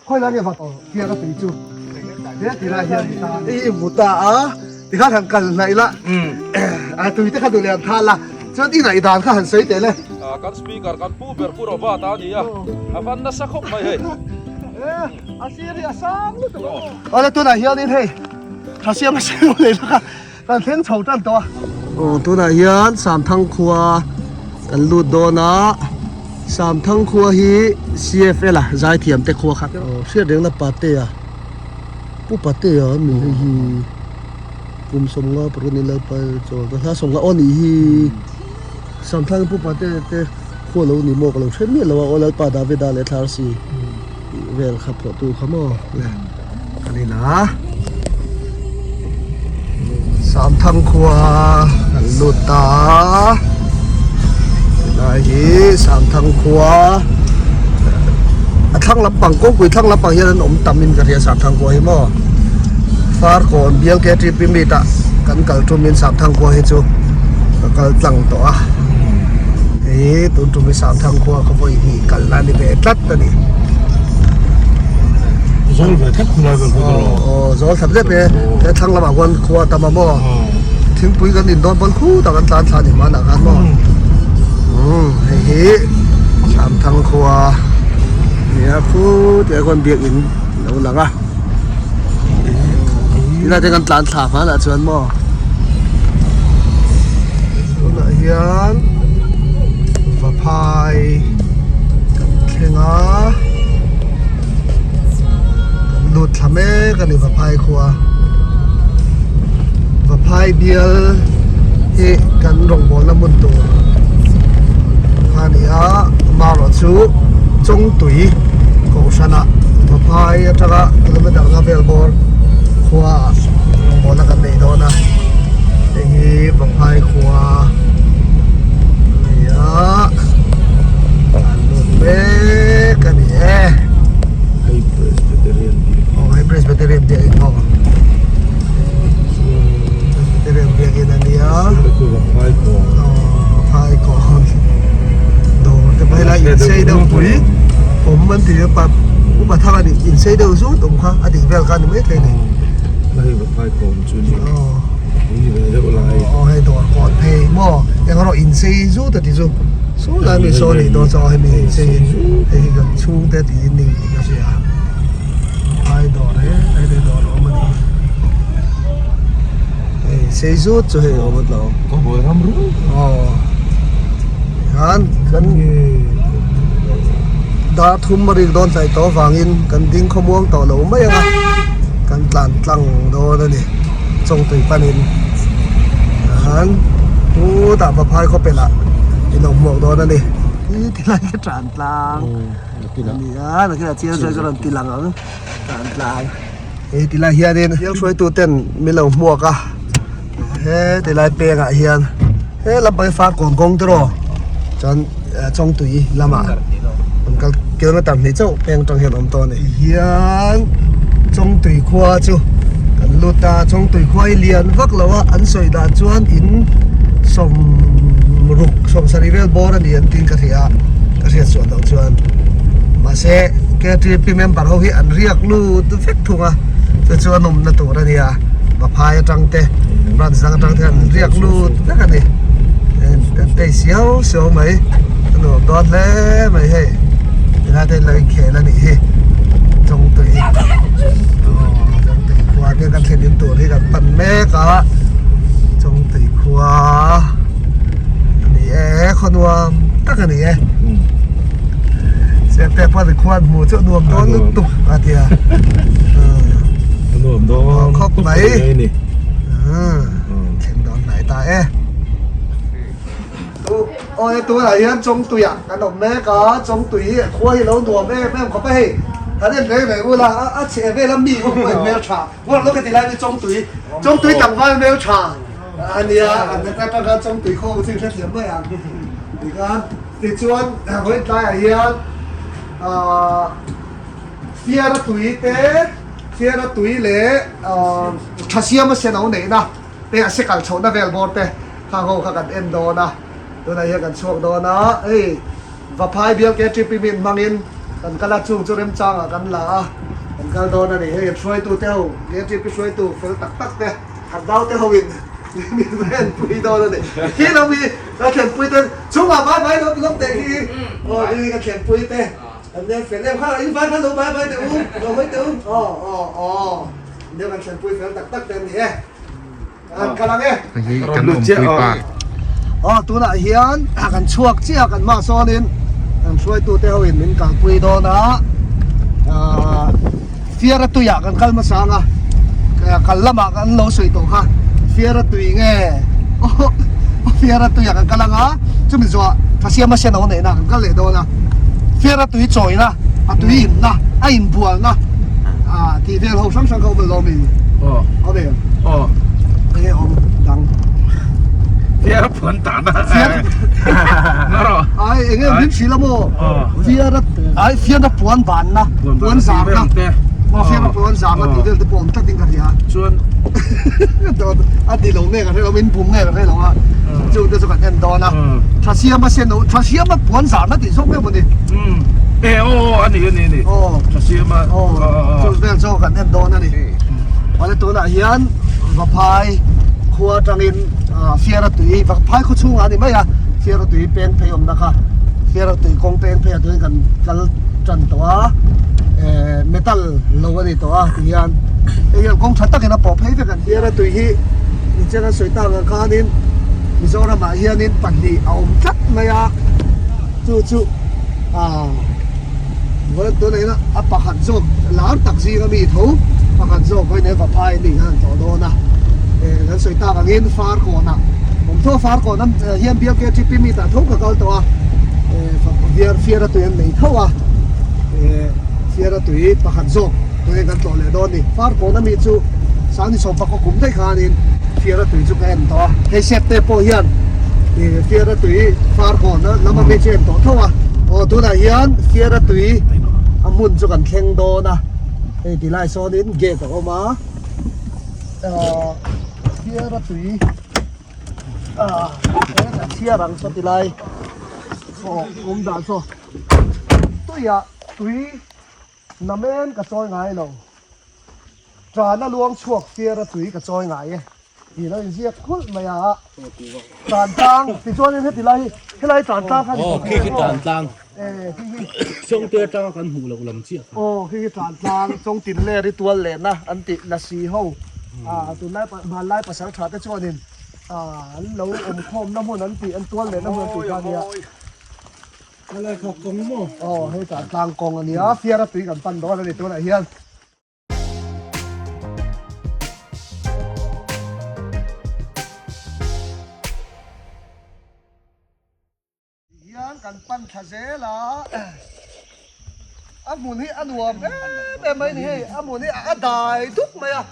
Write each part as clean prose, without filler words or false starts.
Khawi lai nge vat aw fiara tui chu he ti lai hian i i hmu ta a tikhan han kal hnaih la a tui te kha duh leh an thah la chuan i ngaihdan kha han sawi teh le. Kan speaker kan pu ber pu Robert a ni a, a van nasa khawp mai hei. A sir hi a sang lutuk a. Awle tunah hianin hei Thasiam a siam leh lawk a. Kan thleng chho tan tawh a. Aw tunah hian Samthang khua kan lut dawn a, Samthang khua hi CFL a zaithiam te khua kha. Aw hriat rengna Patea, Pu Patea a ni hei hi kum sawmnga paruk ni Lalpa chawl ka hla sawmnga aw nih hi Samthang Pu Patea te khua lo ni maw ka lo hre miah lo a aw Lalpa Davida leh Thlarsi tih vel kha phuahtu kha maw le kan in a Samthang khua kan lut ta a tilai hi Samthang khua a thlang lampang kawngpui thlang lampang hian an awm tam in ka hria Samthang khua hi maw Farkawn bial KTP meet ah kan kal tum in Samthang khua hi chu ka kal tlang tawh a hei tun tum hi Samthang khua ka vawi hnih kal na ni ve tlat a ni. Zawl ve thlap khulai vel khaw tawh aw zawl thlap zet e he thlang lamah khuan khua a tam a maw thingpui kan in dawn pawn khu tak an tlan thla ni hmanah khan maw umm hei hi Samthang khua nia khu tih ah khuan biakinn a lo lang a tilai te kan tlan thla hmanah chuan maw tunah hian vaphai kan thleng a kan lut thla mek a ni vaphai khua vaphai bial hi kan rawngbawlna hmun tur kha a ni a amaherawhchu Chawngtui kohhranah vaphai atanga kilometer nga vel bawr khua ah rawngbawlna kan nei dawn a hei hi vaphai khua a ni a. An lut mek a ni e. Hei Presbyterian biakin. Aw hei Presbyterian biakin maw. Presbyterian biakin a nia. Phai kawn. Aw phai kawn. Dawr te pawh helai insei deuh pui awm an ti a pa upa thang a nih insei deuh zut awm kha a dik vel kha a ni maithei a ni. Hei phai kawn chu ni. Aw. Pui ve deuh lai. Aw hei dawr kawn phei maw eng erawh insei zut a ti chu. Saw lai mi saw nih dawn chuan hemi insei hei hi kan chhungte tiin ni tih ka hria phai dawr he hei te dawr a awm a ni hei sei zut chu hei a awm a tlo ka buai ram ru aw tikhan kan dar thum a rik dawn tlai tawh avangin kan ding khawmuang tawh lo mai ang a kan tlan tlang dawn a ni Chawngtui panin an chutah Vaphai khawpel ah in lo hmuak dawn a ni. Hi tilai hi tan tlang a ni a nakinah chiang zawk ka rawn ti lang ang tan tlang hei tilai hianin thil hruaitu ten min lo hmuak a he tilai pengah hian he lampang hi Farkawn kawng te rawh chuan Chawngtui lamah an kal kilometer hnih chauh peng atang hian a awm tawh a ni. Hian Chawngtui khua chu kan lut a Chawngtui khua hi lian vak lo a an sawi dan chuan in sawm ruk sawm sarih vel bawr a ni an tiin ka hria a ka hriat suah loh chuan mahse K_T_P member ho hi an riak lut vek thung a chu chu a nawmna tur a nia Vaphai atang te branch dang atang te an riak lut vek a ni an tei siau siau mai a nuam dawn hle mai hei. Tilai te lo inkhel a nih hi Chawngtui aw Chawngtui khua te kan thlen in tur hi kan pan mek a Chawngtui khua a ni e khaw nuam tak a ni e Serte pawh khua an hmuh chu a nuam dawn lutuk a ti a a nuam dawn khawp mai thlen dawn hnai ta e. Aw he tunah hian Chawngtui ah kan awm mek a, Chawngtui hi khua hi lo nuam em em khawp a hei han en reng reng ula a a chheh vel a mi ho pawh in hmel tha ngawt lo ka ti lai ni Chawngtui Chawngtui tlangval hmel tha a nia an atanga Chawngtui khaw chu in hrethiam mai ang tikhan tichuan vawiin tlaiah hian ahh fiara tui te fiara tui leh ahh thasiama senau neihna te a sekal chhohna vel bawr te kha ho kha kan en dawn a tunah hian kan chhuak dawn a hei Vaphai bial KTP min hmangin Kan kal a chung chu remchangah kan la a, kan kal dawn a ni. Hei kan hruaitute ho, KTP hruaitu fel tak tak te, kan naute ho in min va enpui dawn a ni. Khi lo hi ka thlenpui te chungah bai bai lo lawk teh hi aw hi ka thlenpui te an nen fel em kha in vai kha lo bai bai teh u, lo hawi teh u aw aw aw nia kan thlenpui fel tak tak te an ni e. An kal ang e. Hei kan awmpui pa. Aw tunah hian kan chhuak chiah kan hma sawnin kan hruaitute ho in min kalpui dawn a ah fiara tuiah kan kal hmasa ang a kal lamah kan lo sawi tawh kha fiara tui nge aw fiara tuiah kan kal ang a chumi zawhah thasiama sen a neihna kan kal leh dawn a fiara tui chawina a tui inna a inbualna ah tih vel ho hrang hrang kha awm alawm in. Awm em? Aw. Enge awm dang? Fiara phuan ta na. Fiara. Na ro. Ai enge min hrilh a maw? Fiara ai fiara puan ban na. Puan zar na. Aw fiara puan zar na tih vel te pawh awm tlat in ka hria. Chuan a ti lo nge ka hre lo min bum nge ka hre lo a. Chung te chu kan en dawn a. Tha siama sen o tha siama puan zar na tih zawk nge maw ni? E aw aw ani ani ani. Aw. Tha siama. Aw chu vel chu kan en dawn a ni. Awle tunah hian Vaphai khua atangin Fiara tui Vaphai khaw chhungah a ni mai a Fiara tui peng phei awmna kha Fiara tui kawng peng phei ah chuan kan kal tan tawh a eh metal lo a ni tawh a tihian hei hian kawng tha takin a pawh phei vek a ni Fiara tui hi incheng an sawi tak ang khanin Mizoramah hianin pahnih a awm tlat mai a chu chu ah. Vawiin tunah hian a pakhat zawk lar tak zinga mi tho pakhat zawk vawiin he Vaphai a nih khan an tlawh dawn a eh kan sawi tak angin far kawnah awm tho a far kawn hian bial KTP meet ah tho ka kal tawh a eh fiar fiara tui an nei tho a eh fiara tui pakhat zawk tunah hian kan tlawh leh dawn a ni far kawn ami chu sangni sawm pakua kum daih khanin fiara tui chu ka en tawh a hei set te pawh hian eh fiara tui far kawn lam ami chu en tawh tho a. Aw tunah hian Fiara tui a hmun chu kan thleng dawn a hei ti lai sawnin gate a awm a ahh Fiara tui ahh he kan chhiar ang saw ti lai aw awm dan saw tuiah tui namen ka chawi ngai lo tana luang chhuak Fiara tui ka chawi ngai e. Tih lo inziak khulh mai a, tan tlang tichuanin heti lai hi helai tan tlang kha Aw khi khi tan tlang eh khi khi Chawngte atanga kan hmuh loh lam chiah kha. Aw khi khi tan tlang Chawngtin ler i tual lehna an tih lasi ho ah tunlai hmanlai pasal tha te chuanin ah an lo awm khawmna hmun an tih an tual lehna hmun an tih kha ania. Helai kha kawng maw? Aw hei tan tlang kawng ania fiara tui kan pan dawn a ni tunah hian. Hian kan pan thla zel a, a hmun hi a nuam em em mai a ni hei, a hmun hi a dai dup mai a,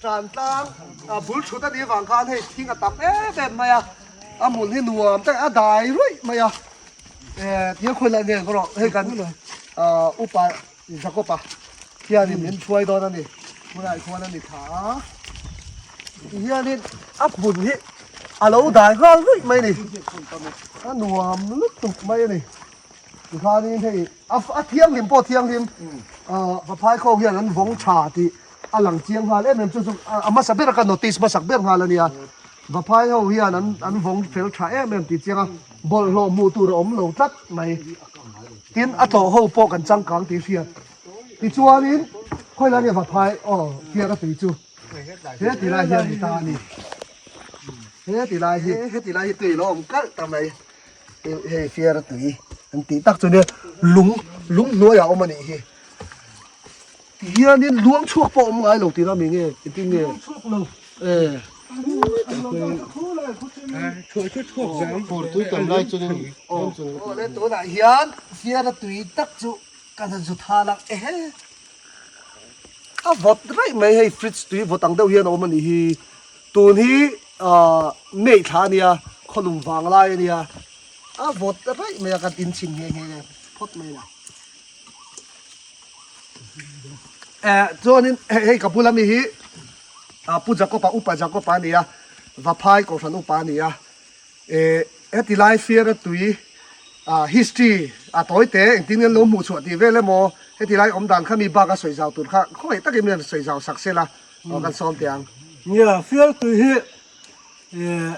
tan tlang a bul thut a nih avang khan hei thing a tam em em mai a, a hmun hi nuam tak a dai ruih mai a, eh thil khawi lah nge erawh hei kan upa. Jakob-a hianin min hruai dawn a ni, tunah khuan a ni tha a, tihianin a hmun hi a lo dai nghal ruih mai a ni, a nuam lutuk mai a ni, tikhanin hei a thianghlim pawh thianghlim ah Vaphai kho hian an vawng tha tih a lang chiang nghal em em chu chu a hmasa ber a ka notice hmasak ber nghal a nia, Vaphai ho hian an vawng fel tha em em tih chiang a, bawlhhlawh hmuh tur a awm lo tlat mai. Tin, a tlawh ho pawh kan changkang tih hriat. Tichuanin, khawi lai nge Vaphai aw fiar a tui chu he ti lai hian ni ta a ni. He ti lai hi, he ti lai hi tui lo awm kalh ta mai. Hei fiar a tui an tih tak chu nia lung, lung hnuaiah a awm a nih hi. Ti hianin luang chhuak pawh awm ngai lo tih na mi nge engtin nge? Luang chhuak lo. E. Awle tunah hian fiara tui tak chu ka han zu thal a ehe a vawt raih mai hei fridge tui vawt ang deuh hian a awm a nih hi tun hi ah May thla a nia khawlum vang lai a nia a vawt raih mai a kan inchhin nghe nghe phawt mai a. Eh chuanin hei ka bula mi hi Pu Jacob-a Upa Jacob-a a ni a, Vaphai Kohhran Upa a ni a, eh heti lai fiara tui Ah history a tawi te engtin nge an lo hmuh chhuah tih vel emaw heti lai awm dan kha mi bak a sawi zau tur kha khawngaih takin min rawn sawi zau sak sela aw kan sawm teh ang. Nia, fialtui hi eh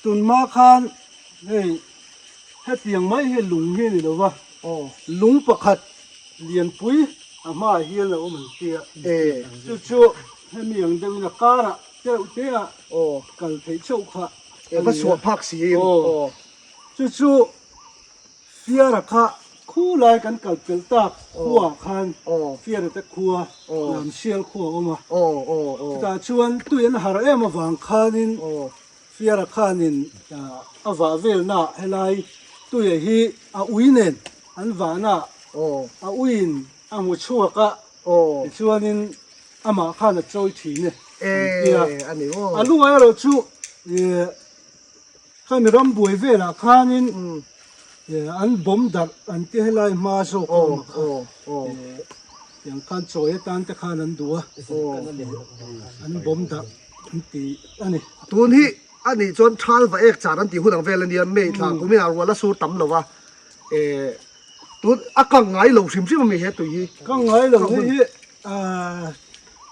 tunhma khan hei hetiang mai hi lung hi a ni lo va, lung pakhat lianpui a hmaah hian a awm an tia, chu chu hemi ang deuhin a karah tereuh te ah kal theih chauh kha a ni a. Chu chu Fiara kha khu lai kan kal pelh tak khuaah khan Fiara te khua Lamsial khua a awm a. Chutah chuan tui an har em avang khanin Fiara khanin a vah velnaah helai tuia hi a ui nen an vahnaah a uiin a hmu chhuak a, tichuanin amah khan a chawi thin e an ti a. A lungah erawh chu Khami ram buai velah khanin an bawm darh an ti helai hma zawk a awm a kha. Tiang khan chawi atan te khan an duh a, an bawm darh an ti a ni. Tun hi a nih chuan thal va ek char an tih hun ang vel a nia, May thla kum inah rual a sur tam lo va, tun a kang ngai lo hrim hrim a mi he tui hi. Kang ngai lo hi hi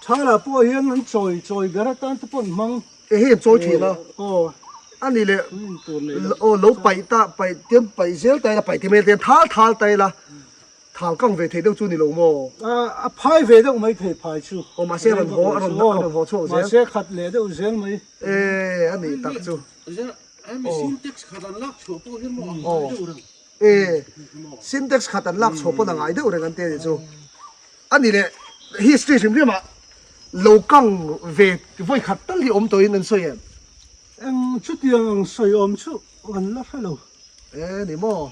thalah pawh hian an chawi chawi ber atan te pawh an hmang. E hei an chawi thin a. Aw. A ni le aw lo paih ta paih tiam paih zel ta ila paih ti mai tiam thal thal ta ila thal kang ve thei deuh chu ni lo maw? A phai ve deuh mai thei phai chu. Aw mahse a rawn haw a rawn a rawn haw chhuak zel. Mahse khat leh deuh zel mai. E a ni tak chu. Hemi sintex khat an lak chhuah pawh hian maw a ngai deuh reng. E sintex khat an lak chhuah pawn a ngai deuh reng an ti a nih chu. A ni leh history hrim hrim ah lo kang ve vawi khat tal hi awm tawhin an sawi em? Eng chutiang ang sawi awm chu an la hre lo. E ni maw?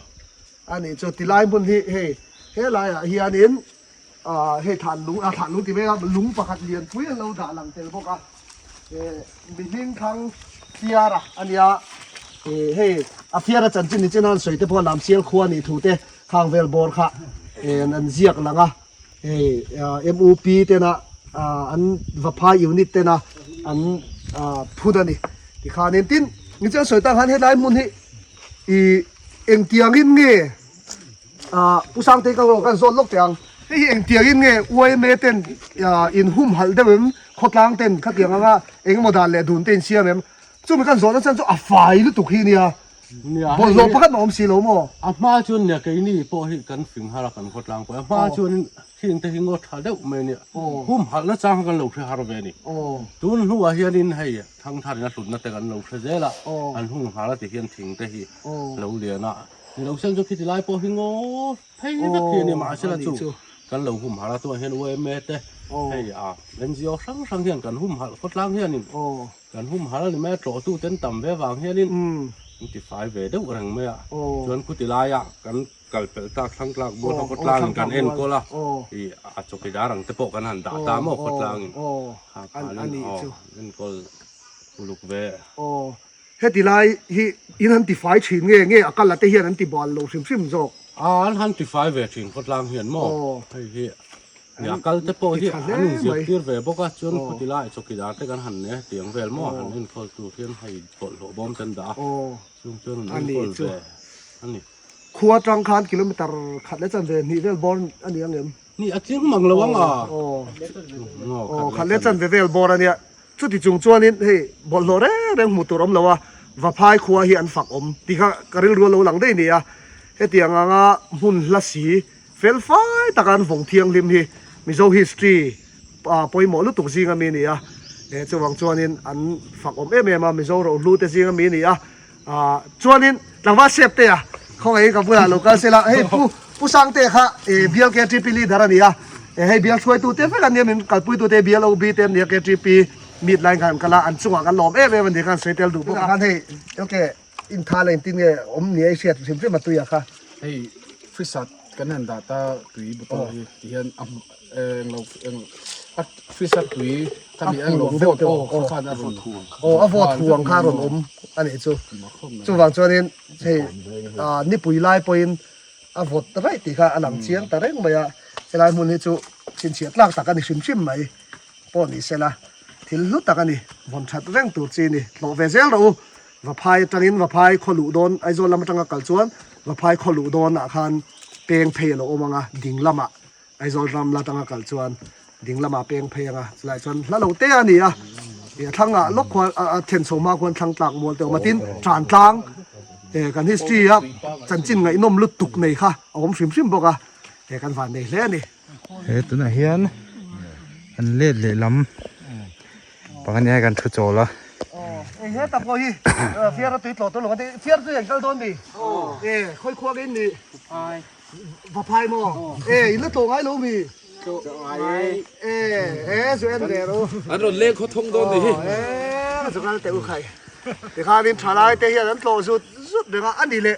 A nih chu tilai hmun hi hei helaiah hianin ah hei thlan lung ah thlan lung ti mai a lung pakhat lianpui an lo dah lang tel bawk a e mi hming thang Fiara a nia e hei a Fiara chanchin ni chen a an sawi te pawh Lamsial khua nih thu te Khang vel bawr kha an ziak lang a, hei MUP tena an Vaphai unit tena an phun a ni. Tikhanin tin ni chuan sawi tak khan helai hmun hi ih engtiangin nge Pu Sangtei ka kan zawt lawk teh ang. Hei hi engtiangin nge YMA ten in humhalh deuh em, khawtlang ten khatiang anga engemaw dan leh dun te in siam em? Chumi kan zawhna chuan chu a fai lutuk hi nia. Bawlhhlawh pakhat mah awm si lo maw? A hma chuan nia keini pawh hi kan fing har a kan khaw tlang pawh a hma chuan heng te hi ngaw tha deuh mai nia humhalh na chang kha kan lo hre har ve a ni. Tun hnuah hianin hei thangthar in a hlutna te kan lo hre zel a, an humhal a ti hian thing te hi lo lian a, ni lo sen chu khiti lai pawh hi ngaw phei vek hi a ni mahsela chu kan lo humhalh a tunah hian YMA te hei a NGO hrang hrang hian kan humhalh khawtlang hianin Kan humhal a ni mai a, tlawhtu ten tam ve vang hianin an ti fai ve deuh reng mai a. Chuan khuti laia kan kal pelh tlak thlang tlak bual kha khawtlangin kan enkawl a, ih a chawkidar ang te pawh kan han dah ta maw khawtlangin kha khanin aw enkawl uluk ve. Aw heti lai hi in han ti fai thin nge nge a kal a te hian an ti bal lo hrim hrim zawk. Aa an han ti fai ve thin khawtlang hian maw hei hi. Nia kal te pawh hi an inzirtir ve bawk a, chuan khuti lai chawkidar te kan han nei a tiang vel maw han enkawl tur hian hei bawlhhlawh bawm te an dah a, chung chuan an enkawl ve a ni. Khua atang khan kilometer khat leh chanve hnih vel bawr a ni ang em? Ni a tling mang lo ang a. Aw khat leh chanve vel bawr a nia, chuti chung chuanin hei bawlhhlawh reng reng hmuh tur awm lo a, Vaphai khua hi an fak awm tih kha ka rilru a lo lang daih a ni a, hetiang anga hmun hla si Fel fai taka an vawng thianghlim hi Mizo history pawimawh lutuk zinga mi a ni a, chuvang chuanin an fak awm em em a, Mizo rohlu te zinga mi a ni a, chuanin tlangval sep te a khawngaihin ka bulah lo kal sela, hei Pu Pu Sangte kha bial KTP leader a ni a, hei bial hruaitu te vek an nia min kalpuitu te bial OB te an nia KTP meet line khan an kal a, an chungah kan lawm em em a ni khan sawi tel duh bawk a khan hei ok. Intha leh engtin nge awm ni a i hriat hrim hrim a tui a kha. Hei frisat kan han dah ta tui bottle hi ti hian a eng lo eng a frisat tui khami eng lo vawt aw kha khan a rawn aw a vawt huang kha a rawn awm a nih chu chuvang chuanin hei nipui lai pawhin a vawt raih tih kha a lang chiang ta reng mai a helai hmun hi chu chhinchhiah tlak tak a ni hrim hrim mai. Pawh ni sela, thil hlu tak a ni. Vawn that reng tur chi a ni. Hlawh ve zel rawh u. Vaphai atangin Vaphai khaw luh dawn Aizawl lam atanga kal chuan Vaphai khaw luh dawnah khan peng phei a lo awm ang a, ding lamah Aizawl ram la tanga kal chuan ding lamah peng phei ang a, chulaiah chuan hla lo te a ni a, ih a thlangah lawk khuan a then chho hma khuan thlang tlak mual te a awm a, tin Tantlang eh kan history a chanchin ngaihnawm lutuk nei kha a awm hrim hrim bawk a, eh kan van nei hle a ni. He tunah hian an let leh lam pakhat nia kan thu chawl a. Aw heta pawh hi fiar a tui tlawh tur lo kan ti fiar chu eng kal dawn mi e khawi khuak in ni Vaphai maw e in la tlawh ngai lo mi tlawh ngai e e zu en ve ru an rawn leng khaw thawng dawn ni hi e zu kal teh u khai tikhanin thalai te hian an tlawh zut zut reng a ani leh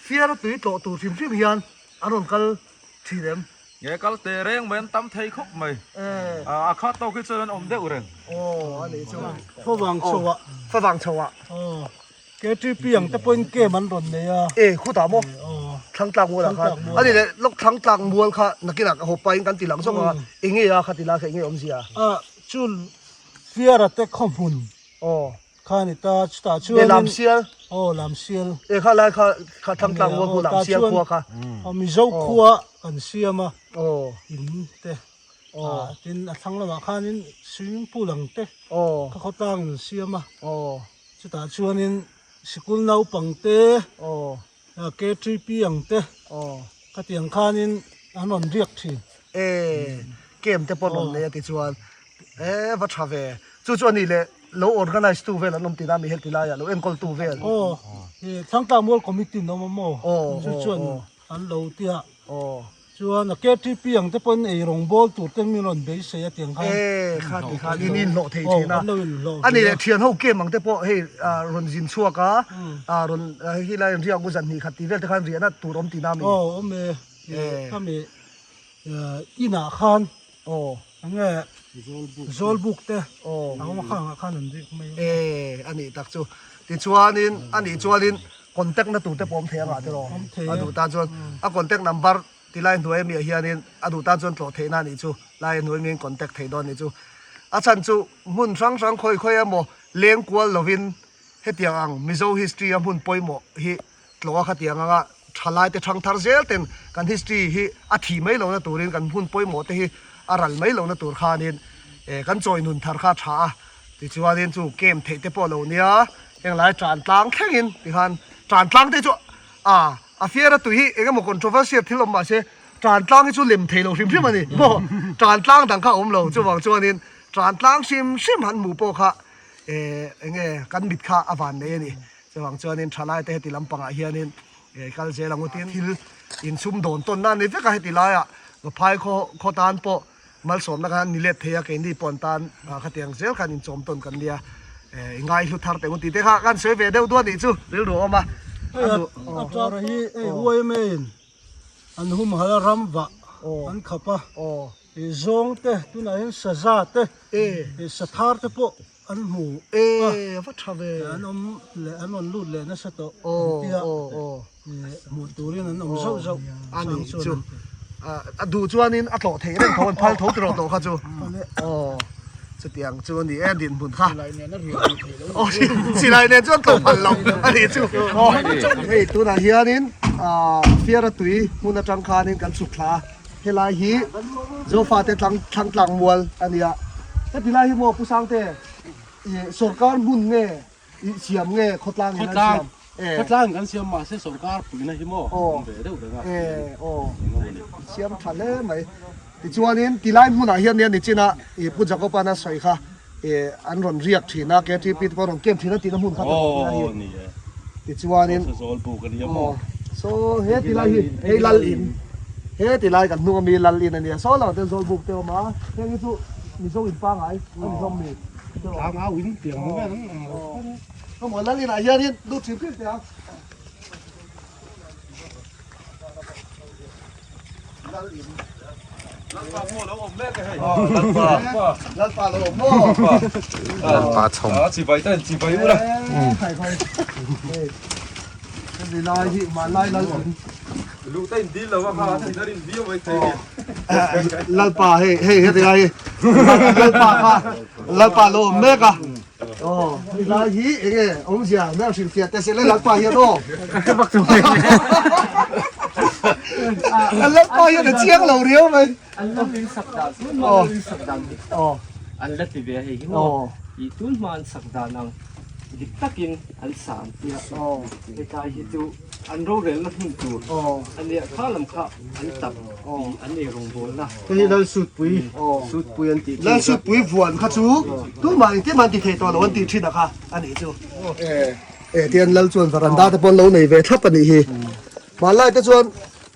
fiar a tui tlawh tur hrim hrim hian an rawn kal thin em? Nge kal teh reng mai an tam thei khawp mai. A khat tawk hi chuan an awm deuh reng. Aw a nih chu. Favang chho ah. Favang chho ah. Aw KTP ang te pawhin game an rawn nei a. E khutah maw? Aw. Thlangtlak mual ah khan. A nih leh lawk thlangtlak mual kha nakinah ka haw pahin kan ti lang zawk ang a. Enge a kha ti lai kha enge awmzia? A chu Fiara te khawhmun. Aw. Kha ni ta chutah chuan E lam sial. Aw lam sial. E kha lai kha kha thlang tlang mual khu lam sial khua kha. Aw Mizo khua kan siam a. Aw. In te. Aw. Tin a thlang lamah khanin swimming pool ang te. Aw. Kha khawtlang in siam a. Aw. Chutah chuanin sikul naupang te. Aw. KTP ang te. Aw. Khatiang khanin an rawn riak thin. E kem te pawh an rawn nei a ti chuan e va tha ve. Chu chu a nih leh lo organize tu vel an awm tih na mi heti laiah lo enkawl tu vel. Aw i Thlangtlang Mual Committee an awm a maw? Aw Chu chuan an lo tia. Aw. Chuan a KTP ang te pawhin ei rawng bawl tur ten min rawn beisei a tiang khan. E kha ti khan in inhlawh thei thin a. Aw an lo inhlawh A nih leh thian ho kem ang te pawh hei rawn zin chhuak a rawn hei lai riak u zan hnih khat tih vel te khan riahna tur awm tihna mi? Aw awm e. Khami inah khan Aw. Enge Zawlbuk te Aw. A awm a khangah khan an rik mai a. E a nih tak chu. Tichuanin a nih chuanin contact na tur te pawh awm thei anga tiraw? Awm thei e. A duh tan chuan a contact number ti lai hnuai ami ah hianin a duh tan chuan tlawh theihna a nih chu lai hnuai miin contact theih dawn a nih chu. A chhan chu hmun hrang hrang khawi khawi emaw leng kual lovin hetiang ang Mizo history a hmun pawimawh hi Tlawng a khatiang anga thalai te thang thar zel ten kan history hi a thih mai lohna turin kan hmun pawimawh te hi a ral mai lohna tur khanin eh kan chawi nun thar kha a tha a, tichuanin chu camp theih te pawh lo nia henglai tan tlang thlengin tikhan tan tlang te chu a a fiar a tui hi eng emaw controversial thil awm mahse tan tlang hi chu lem thei lo hrim hrim a ni maw tan tlang dang kha a awm lo chuvang chuanin tan tlang hrim hrim han hmuh pawh kha eh enge kan mit kha a van nei a ni. Chuvang chuanin thalaite heti lampangah hianin kal zel ang u tin thil insum dawn tawnna a ni vek a, heti laiah Vaphai khaw khaw tan pawh malsawmna khan ni let thei a, keini pawh an tan khatiang zel khan inchawm tawn kan nia, i ngai hlu thar teh u tih te kha kan sawi ve deuh duah nih chu rilru a awm a. Hei a tar hi hei YMA in an humhalh a ram vah an khap a, i zawng te tunah hian saza te i sathar te pawh An hmu a, va tha ve. An awm leh an rawn lut leh nasa tawh an ti a, hmuh turin an awm zauh zauh chang chuan an ti. A duh chuanin a tlawh theih reng tho an phal tho tiraw tawh kha chu. Aw chutiang chu a ni e dinhmun kha. Aw silai nen chuan tlawh phal lo a nih chu. Hei tunah hianin Fiara tui hmun atang khanin kan chhuk thla a. Helai hi Zofate tlang thlang tlang mual a nia. Heti lai hi maw Pu Sangte i sorkar hmun nge i siam nge khawtlang in an siam? Khawtlang in kan siam mahse sorkar puihna hi maw awm ve deuh reng a. E aw siam tha hle mai. Tichuanin tilai hmunah hian nia nichina i Pu Jacob-a'n a sawi kha i an rawn riak thin a KTP te pawh rawn camp thin a tihna hmun kha aw ni e. Tichuanin Zawlbuk a nia maw? Saw he tilai hi hei lal in he tilai kan hnung ami lal in a nia saw lamah te Zawlbuk te a awm a heng hi chu Mizo in pangai a ni hlawm mi. Tlang au in tiang ang vel an awm lo. Ka maw lal inah hianin lut hrim hrim teh ang. Lal in. Lalpa maw lo awm mek e hei. Lalpa. Lalpa lo awm maw. Lalpa chhawm. A chibai ta in chibai ula. Khai khai. Hei. Hemi lai hi hmanlai lal in. Lu ta in dil lo a kha a thin a rin viau mai thei ni. Lalpa hei hei heti lai hi. Lalpa kha Lalpa lo awm mek a. Aw hemi lai hi enge awmzia hmel hrilhfiah te se le Lalpa hian aw. An lalpa hian a chiang lo riau mai. An lam in sak dan tun hma lam in sak dan dik tak an la ti ve a hei hi maw ih tun hma an sak dan ang dik takin an sa an tia hetlai hi chu an rorelna hmun tur a nia kha lam kha an tap tih an ei rawngbawlna. Hei hi Lalsutpui Sutpui an tih thin kha. Lalsutpui vuan kha chu tumah engtin mah an ti thei tawh lo an tih thin a kha a nih chu. E tian lal chuan varanda te pawh an lo nei ve thlap a nih hi. Hmanlai te chuan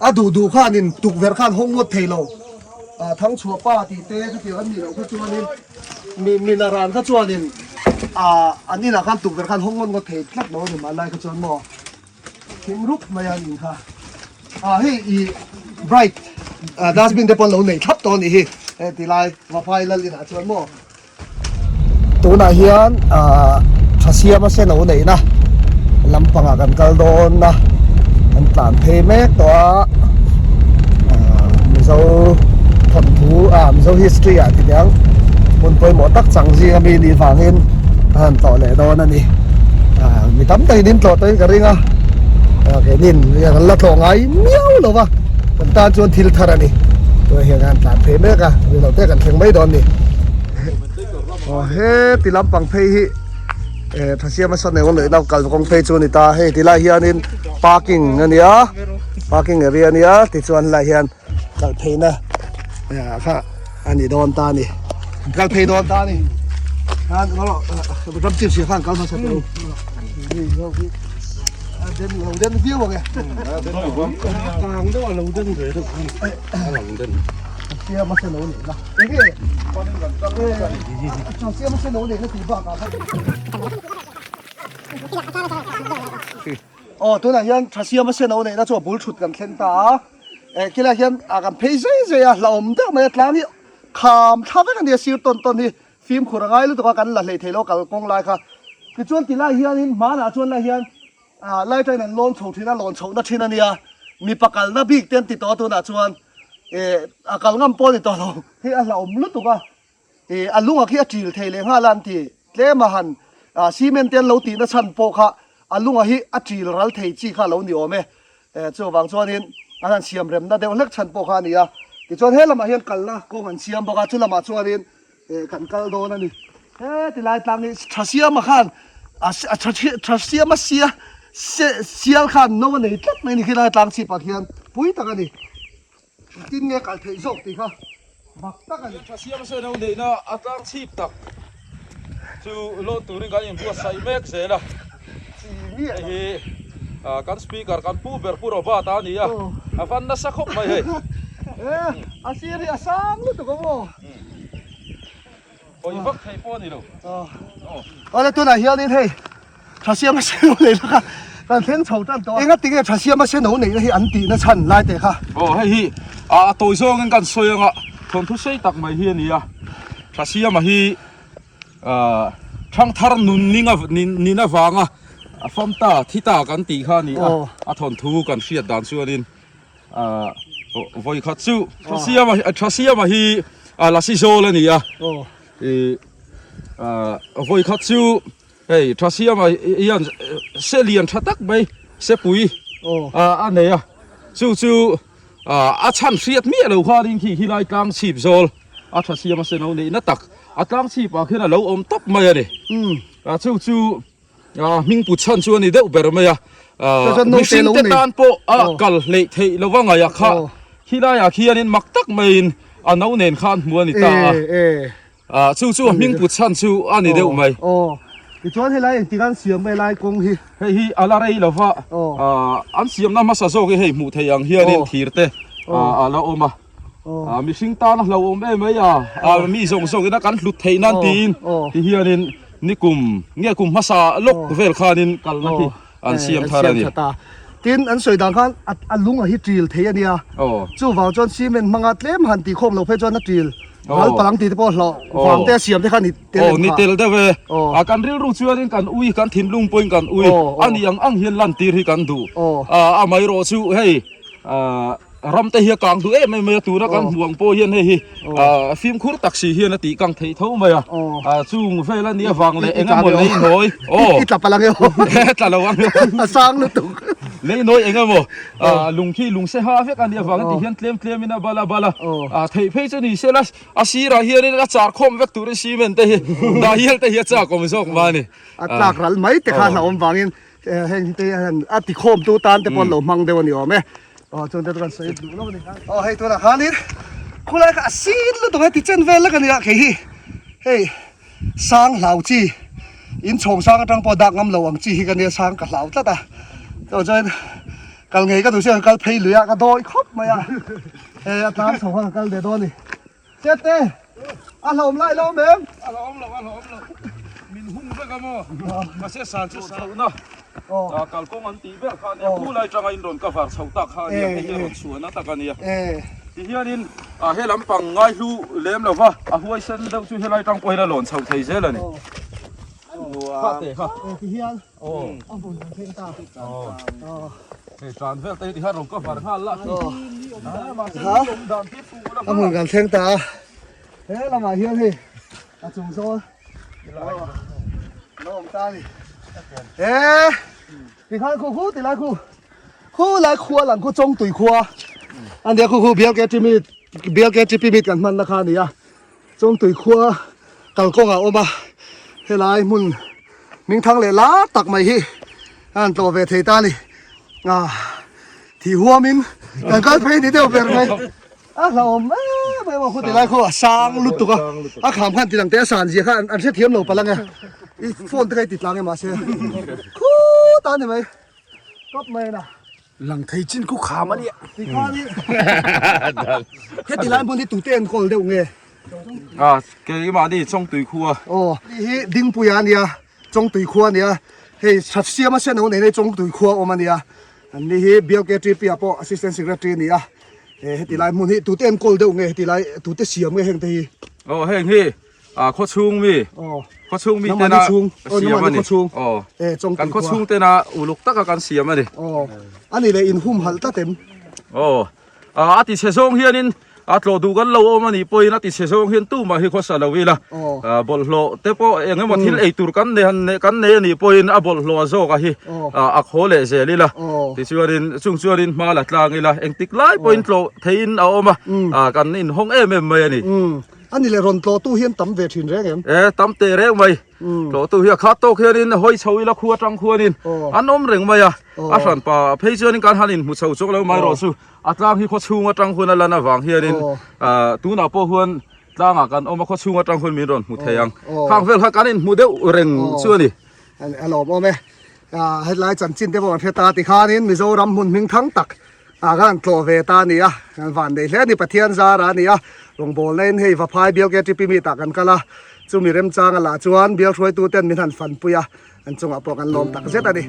a duh duh khanin tukverh khan hawng ngawt thei lo. Thangchhuah pa tih te khatiang an nih loh kha chuanin mi mina ran kha chuanin an inah khan tukverh khan hawng ngawt ngawt thei tlat lo a ni hmanlai kha chuan maw thim rup mai a nih kha. Hei i bright dustbin te pawh an lo nei thlap tawh a nih hi heti lai Vaphai lal inah chuan maw. Tunah hian ahh tha siama sen lo neihna lampangah kan kal dawn a kan tlan phei mek tawh a ahh mizo thawnthu ah mizo history ah ti teh ang hmun pawimawh tak chang zinga mi nih vangin a han tlawh leh dawn a ni ahh mi tam takin in tlawh tawhin ka ring a ah keinin kan la tlawh ngai miau lo va kan tan chuan thil thar a ni tunah hian kan han tlan phei mek a ni lo te kan thleng mai dawn a ni. Aw heti lampang phei hi eh Thasiama Saneu leh no kal kawng phei chu a ni ta hei ti lai hianin parking a nia parking area a nia tichuan helai hian kal pheina eh kha a ni dawn ta a ni kal phei dawn ta a ni khan ram chim si khan kal hmasa teh u a den lo den viau ang e kang deuh a lo den ve deuh a lang den. Siam a hre lo leh na. Enge? Chu siam a hre lo leh na tih bakah khan. Aw tunah hian tha siam a hre lo leh na chu a bul thut kan thleng ta a. Eh khilaiah hian ah kan phei zai zai a hlauhawm deuh mai a tlang hi kham thla vek a nia sir tawn tawn hi fimkhur a ngai lutuk a kan la hleih theih lo kal kawng lai kha. Tichuan tilai hianin hmanah chuan lai hian ah light a in an lawn chho thin a lawn chhohna thin a nia mipa kalna bik te an ti tawh a tunah chuan. Eh a kal ngam pawh a ni tawh lo hei a hlauhawm lutuk a eh a lungah khi a ṭil thei leh nghal a an ti tlem a han ah cement te an lo tihna chhan pawh kha a lungah hi a ṭil ral thei chi kha a lo ni awm e eh chuvang chuanin an han siam remna deuh hlek chhan pawh kha a ni a tichuan he lamah hian kalna kawng an siam bawk a chu lamah chuanin eh kan kal dawn a ni he tilai tlang hi tha siama khan a tha tha siama sia sial khan no a nei tlat mai a ni khilai tlang chhipah khian pui tak a ni. Engtin nge kal theih zawk tih kha mak tak a ni. Tha siam se no neihna a tlang chhip tak chu lawn turin kan inbuatsaih mek zel a. Hei hi kan speaker kan pu ber Pu Robert a ni a, a van nasa khawp mai hei. E a sir hi a sang lutuk a maw. Hawi vak theih pawh a ni lo. Awle tunah hianin hei tha siama seno neihna kha kan thleng chho tan tawh a. Enga tinge tha siama seno neihna hi an tihna chhan lai teh kha? Aw hei hi a tawi zawngin kan sawi anga thawnthu sei tak mai hi a ni a. Tha siama hi thangthar nun ninga nin avanga a famta thi ta kan tih kha a ni a. A thawnthu kan hriat dan chuanin Vawi khat chu Thasiama Thasiama hi Lasi zawl a ni a vawi khat chu hei Thasiama hian se lian tha tak mai sepui a nei a chu chu a chhan hriat miah lo khanin khi helai tlang chhip zawl a Thasiama se no neihna tak a tlang chhipah khian a lo awm tawp mai a ni chu chu. Hming put chhan chu a ni deuh ber mai a, mihring te tan pawh a kal hleih theih lova ngaih a kha khilaiah khianin mak tak maiin a no nen khan hmu a ni ta a, chu chu a hming put chhan chu a ni deuh mai. Tichuan helai engtik an siam nge lai kawng hi? Hei hi a la rei lova, an siamna hmasa zawk hi hei hmuh theih ang hianin thir te a la awm a. A mihring tan a hlauhawm em mai a, a mi zawng zawng ina kan hlut theih nan tiin ti hianin nikum nge kum hmasa lawk vel khanin kalna khi an siam thar a ni. Tin an sawi dan khan a lung a hi ṭil thei a nia, chuvang chuan cement hmanga tlem han tih khawm loh phei chuan a ṭil ral palang tih te pawh hlauh vang te a siam te kha ni tel em kha. Ni tel deuh e, a kan rilru chuanin kan ui kan thinlung pawhin kan ui a ni ang ang hian lantir hi kan duh, a amaherawhchu hei. ram te hi a kang duh em em mai a tuna kan hmuh ang pawh hian hei hi fimkhur tak si hian a tih kang theih tho mai a chung vel a nih avang leh eng emaw lei nawi aw i tla palh ang emaw tla lo ang emaw a sang lutuk lei nawi eng emaw lung khi lung se ha vek a nih avang ti hian tlem tlem in a bal a bal a theih phei chu ni sela a sirah hianin a char khawm vek turin cement te hi dah hial te hi a chak awm zawk mai a ni a tlak ral mai te kha hlauhawm vangin Heng te hian a ti khawm tu tan te pawh an lo hmang deuh a ni awm e. Aw chuan te chu kan sawi duh lo a ni. Aw hei tunah khanin khulai kha a sin lutuk a ti chen vel lek a ni a khei hi hei sang hlau chi in chhawng sang atang pawh dak ngam lo ang chi hi ka nia sang ka hlau tlat a chuvang chuan kal ngei ka duh sia ka kal phei lui a ka dawi khawp mai a hei a tlang chho kha ka kal ve dawn a ni. Chete, a hlawm lai lo mem. A hlawm lo, a hlawm lo. Min hung vek a maw? Mahse san chu chhohna kalkawng an tih ber kha a nia. Khu lai tanga in rawn cover chho tak kha a nia. Hei hi a rawn chhuahna tak a nia. Tihianin he lampang ngaihlu lem lo va, a huaisen deuh chu helai tang pawhin a lawn chho thei zel a ni. Kha te kha. Tihian a hmun kan thleng ta. Hei tlan vel te hi tihian rawn cover nghal lah khi. A hmun kan thleng ta a, he lamah hian hei a chung zawl lo awm ta a ni. He tikhan khu khu tilai khu khu lai khua lang khu Chawngtui khua a nia khu khu BLKT meet BLKTP meet kan hmanna kha a ni a. Chawngtui khua kalkawngah a awm a, helai hmun hmingthang leh lar tak mai hi a han tlawh ve thei ta a ni. Ah, thih huamin kan kal phei ni deuh ber mai. A hlauhawm em em a, khuti lai khaw a sang lutuk a, a kham khan tilang te a san zia kha an hrethiam lo palh ang e. I phone te kha i ti tlang em mahse khut a ni mai, kawp mai a na. Lang thei chin khu kham a nia. Heti lai hmun hi tute enkawl deuh nge? A keimahni Chawngtui khua. Aw hei hi Dingpuia a nia, Chawngtui khua a nia. Hei Thatsiama sen ho nei Chawngtui khua awm a nia. An ni hi BLKTP ah pawh Assistant Secretary a ni a. Heti lai hmun hi tute enkawl deuh nge heti lai tute siam nge heng te hi? Aw heng hi Ah khawchhung mi khawchhung mi tena siam a ni aw kan khawchhung tena uluk taka kan siam a ni aw ani leh in hum halh tlat em aw a ti chhe zawng hianin a tlawh duh kan lo awm a nih pawhin a ti chhe zawng hian tumah hi khawsa lo ila bawlhhlawh te pawh eng emaw thil ei tur kan nei han kan nei a nih pawhin a bawlhhlawh a zawk a hi a khaw leh zel ila tichuanin chung chuanin hma la tlang ila engtik lai pawhin tlawh theihin a awm a kan inhawng em em mai a ni. A ni le rawn tlawhtu hian tam ve thin reng em? E, tam teh reng mai. Tlawhtu hi a khat tawk hianin hawi chho ila khu atang khuanin an awm reng mai a. A hran pa phei chuanin kan han inhmu chho chawk lo mai rawh chu. A tlang hi khawchhung atang hun a lan avang hianin tunah pawh huan tlangah kan awm a, khawchhung atang hun min rawn hmu thei ang. Khang vel kha kan inhmu deuh reng chu a ni. A lawmawm e. Hetlai chanchin te pawh kan hre ta tikhanin Mizoram hmun hming thang tak Ah khan tlawh ve ta a ni a, kan van nei hle a ni, Pathian zar a ni a, rawngbawlna in hei Vaphai bial KTP meet ah kan kal a, chumi remchang a lah chuan bial hruaitu ten min han fanpui a, an chungah pawh kan lawm tak zet a ni.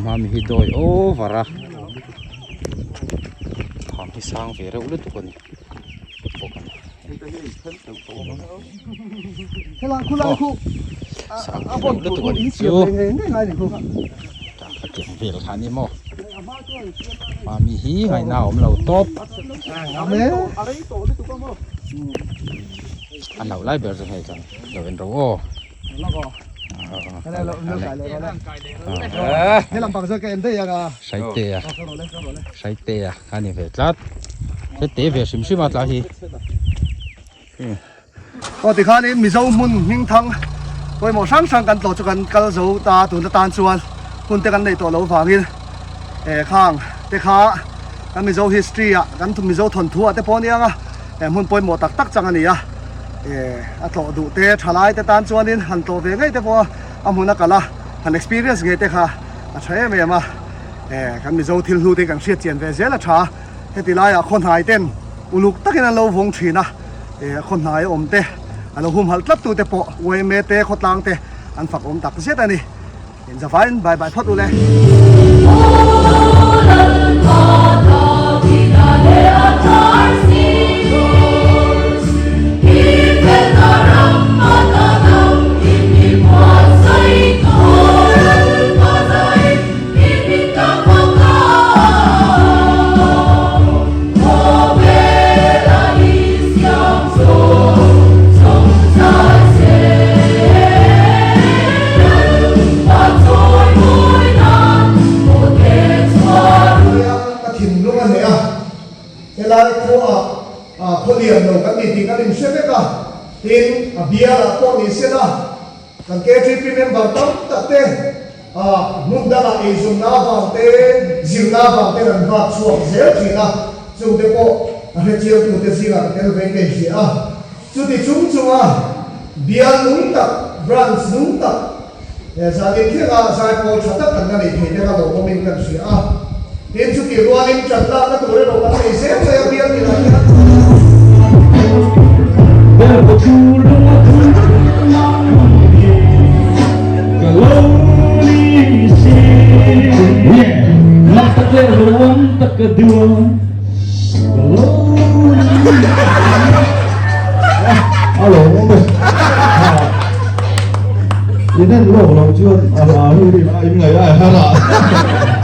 Mami hi dawi over a kham hi sang ve reuh lutuk a ni sang ve reuh lutuk a ni chu tiang vel kha a ni maw mami hi ngaihna a awm lo tawp a hlauh lai ber chu hei chuan lo en ro aw. Hraite a Hraite a a ni ve tlat hete ve hrim hrim a tla hi Aw tikhanin Mizo hmun hmingthang pawimawh hrang hrang kan tlawh chu kan kal zo ta tun atan chuan hun te kan neih tawh loh vangin eh khang te kha kan Mizo history ah kan Mizo thawnthu ah te pawh a ni ang a eh hmun pawimawh tak tak chang a ni a. Eh, a tlawh duh te thalai te tan chuanin han tlawh ve ngei te pawh a hmun a kal a, Han experience ngei te kha a tha em em a, eh kan Mizo thil hnu te hi kan hriat chian ve zel a tha. Heti laiah khawhnai ten uluk takin an lo vawng thin a, eh khawhnai awm te a lo humhalh tlat tu te pawh yma te khawtlang te an fak awm tak zet a ni. Inzavain bye bye phawt ule. Ka thinlung a hneh a, helai khuaah khaw lian lo kan ni tih kan inhre vek a, tin a bialah pawh ni se la, Kan KTP member tam tak te hmun dangah eizawnna avang te, zirna avang ten an vak chhuak zel thin a, chung te pawh a hrechiangtu te zingah ka tel ve ngei hria a. Chuti chung chunga bial nung tak, branch nung tak, zanin thlenga zaipawl tha tak kan la nei thei te kha lawmawmin kan hria a. Tin, chutih rualin ṭan lakna tur erawh kan nei zel mai a, bial tinah hian.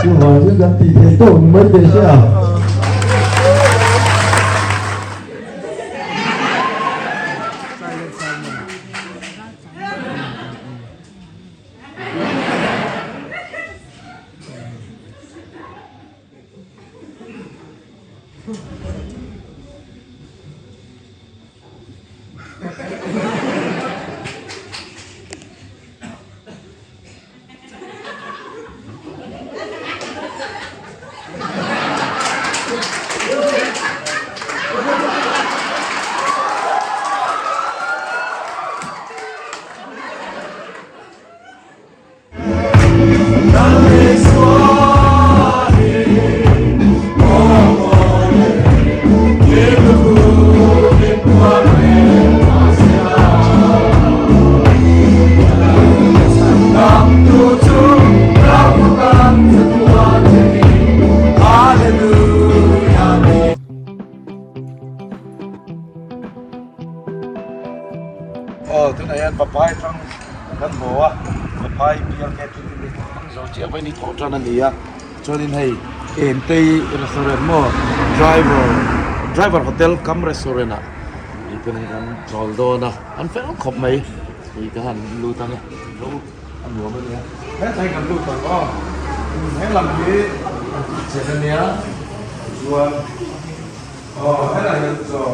Chuvang chu kan tih theih tawk mai teh se a. Aw tunah hian Vaphai atang kan haw a, Vaphai bial nge chu tih kan zo chiah mai ni thawh tan a ni a, chuanin hei Entei restaurant maw driver driver hotel cum restaurant ah tih te hi kan chawl dawn a, an fel khawp mai tih ka han lut ang e. A nuam a nia. Hetlai kan lut ang aw. He lam hi an kitchen a nia. Tichuan aw helai hian chaw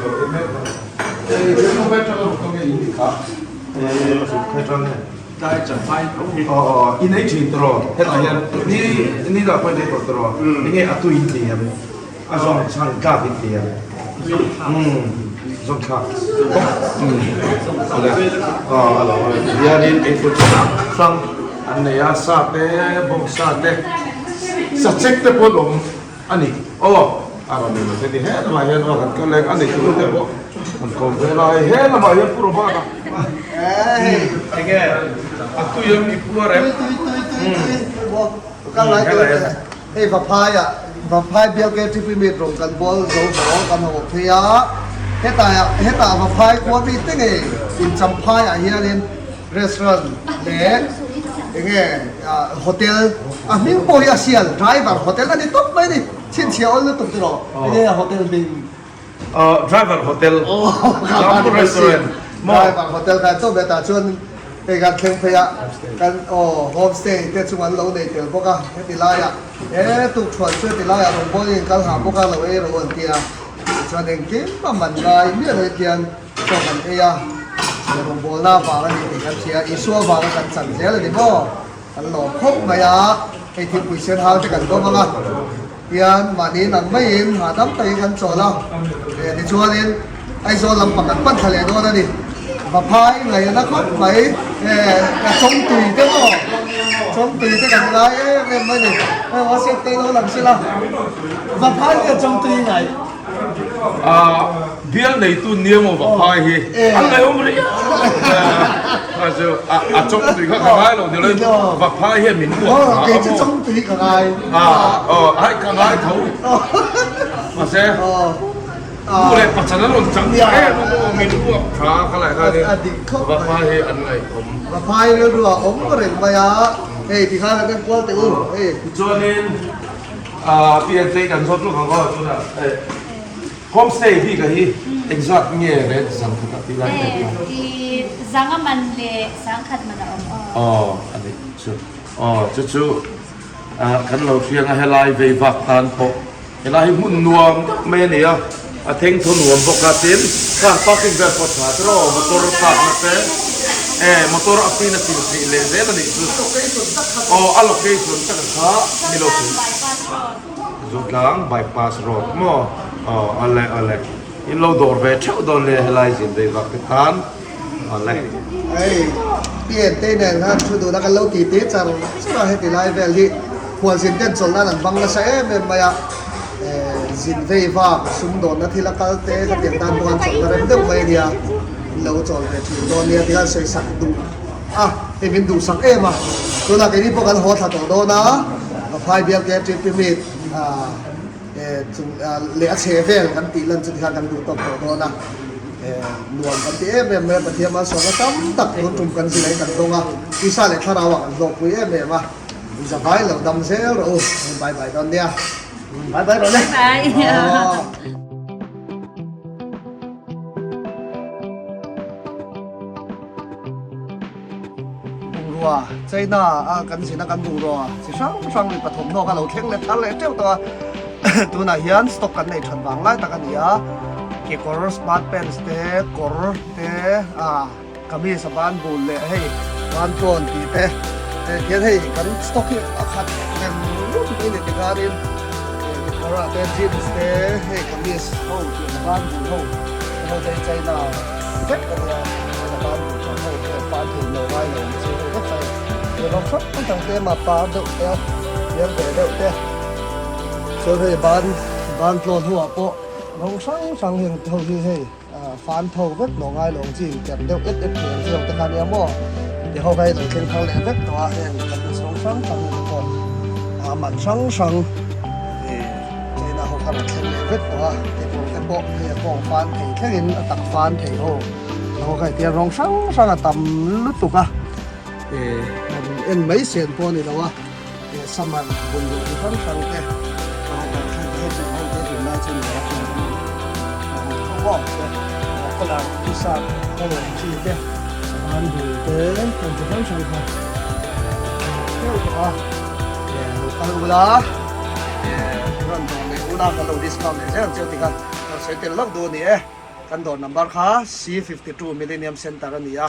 lo ei mek ang. Ei chu khawi atanga rawn kal nge in nih kha? Khawi atang nge? Tlai champhai tho hi. Aw aw in ei thin tawh helai hian ni ni lah pawh in ei tawh tawh enge a tui in ti em? A zawng chhan tlak in ti a. Zawng thlak. Hianin eitur chi hrang hrang an nei a, sa te, bawng sa te, sa chek te pawh an awm a ni. Aw a rawn nei lo te ni he lamah hian aw kan kal leng a nei tur te pawh an kawm ve lai he lamah hian Pu Robert-a enge a tui em i puar em? Tui tui tui tui tui tui. Hei Vaphai ah Vaphai bial KTP meet rawn kan bawl zo haw kan haw phei a, hetah hetah Vaphai khua mi te ngei in Champhai ah hianin restaurant leh enge hotel a hming pawh hi a sial driver hotel a ni tawp mai ni chhinchhiah awl lutuk tiraw enge hotel hming Driver hotel Champhai restaurant Driver hotel kha chaw betah chuan hei kan thleng phei a kan aw homestay te chung an lo nei tel bawk a heti laiah he tukthuan chu heti laiah rawngbawl in kal hah bawk a lo ei ro an ti a tichuan engkim a man ngai miah lo hian chaw kan ei a rawngbawlna vang a ni tih kan hria Isua vanga kan chan zel a ni maw. Kan lawm khawp mai a, hei thingpui sen hang te kan dawm ang a, tian mahni nang maiin hahdam takin kan chawl a, tichuanin Aizawl lampang kan pan thla leh dawn a ni. Vaphai ngaihna khawp mai ka chawngtui te maw chawngtui te kan ngai em em mai ni hei whatsapp te lo lang sela Vaphai nge chawngtui ngai Bial neitu nia maw Vaphai hi an ngaihawm rih a chu a chawngtui kha ka ngai lo ni lo Vaphai hian min buat a kei chu chawngtui ka ngai aw hai ka ngai tho mahse Pu leh pachan an rawn chang em a maw min uap tha kha lai khan in Vaphai hi an ngaihawm. Vaphai rilru a awm reng mai a, hei ti khan kan kual teh u hei. Tichuanin PNT kan zawt lawk ang aw tunah hei homestay bik a hi engzat nge rent zan khat ah tih lai te kha. I zanga man leh sangkhat man a awm aw. Aw a nih chu aw chu chu kan lo hriang a helai vei vak tan pawh. Helai hi hmun nuam tak mai a ni a, a thengthaw nuam bawk a, tin car parking vel pawh tha te rawh motor park na te e motor a pin a chil theih leh zel a nih chu aw a location tak a kha ni lo thei Zutlang bypass road maw aw awle awle in lo dawr ve theuh dawn nia helai zin vei vak te khan awle. Hei PNT nen khan thu duhna kan lo ti ti char char a heti lai vel hi. Khualzin ten chawlh nan an bang nasa em em mai a, zin vei vak, sumdawnna thil a kal te khatiang tan pawh an chawlhna rem deuh mai a nia, an lo chawl ve thin dawn nia tih khan sawi sak duh a, hei min duhsak em a, tunah keini pawh kan haw thla tawh dawn a, Vaphai bial KTP meet chung leh a chhe vel kan tih lan chu tikhan kan duh tawk tawh dawn a, nuam kan ti em em mai a, Pathian malsawmna tam tak tun tum kan zilai kan dawng a, tisa leh thlarau ah kan hlawkpui em em a. Za vai lo dam zel rawh u. Bye bye dawn nia. Bye bye rawh le. Bye bye. Bungrua China a kan zin a kan bungrua chi hrang hrang mi pathawmhnaw kha lo thleng leh thar leh teuh tawh a. Tunah hian stock kan nei that vang lai tak a ni a. Kekawr smart pants te kawr te ah. Kamis a ban bul leh hei ban tlawn tih te eh hian hei kan stock hi a khat rem rum mai ni tikhanin eh kekawr ah te jeans te hei kamis ho tih a ban bul ho ho te hi china vek a nia chuan a ban bul tawh ho te fan thei lo ngai lo ang chi ho vek a ni rawng hrang hrang te mah par deuh te hmel ve deuh te chuan hei ban ban tlawn ho ah pawh rawng hrang hrang heng ho hi hei. Fan tho vek lo ngai lo ang chi inker deuh et et thei ang chi ho te kha ania maw ti ho kha hi lo thleng thar leh vek tawh a heng kan la chhawng hrang hrang te pawh a man hrang hrang ih china ho kha rawn thleng leh vek tawh a kekawr te pawh hei a kawng fan thei thlengin a tak fan thei ho ho kha hetiang rawng hrang hrang a tam lutuk a ih han en mai sen pawh a ni lo a ih summer bungrua chi hrang hrang te a ho kan thleng te hei chung ho te tun lai chu ni a chung a ho tho vawk te a color t-shirt ho ang chi te ban bul te heng chi hrang hrang kha deuh tawh a eh lo kal ula eh rawn dawr leh ula kan lo discount leh zel chiu tikhan kan sawi tel hlauh duh a ni e kan dawr number kha C52 Millennium Centre a ni a.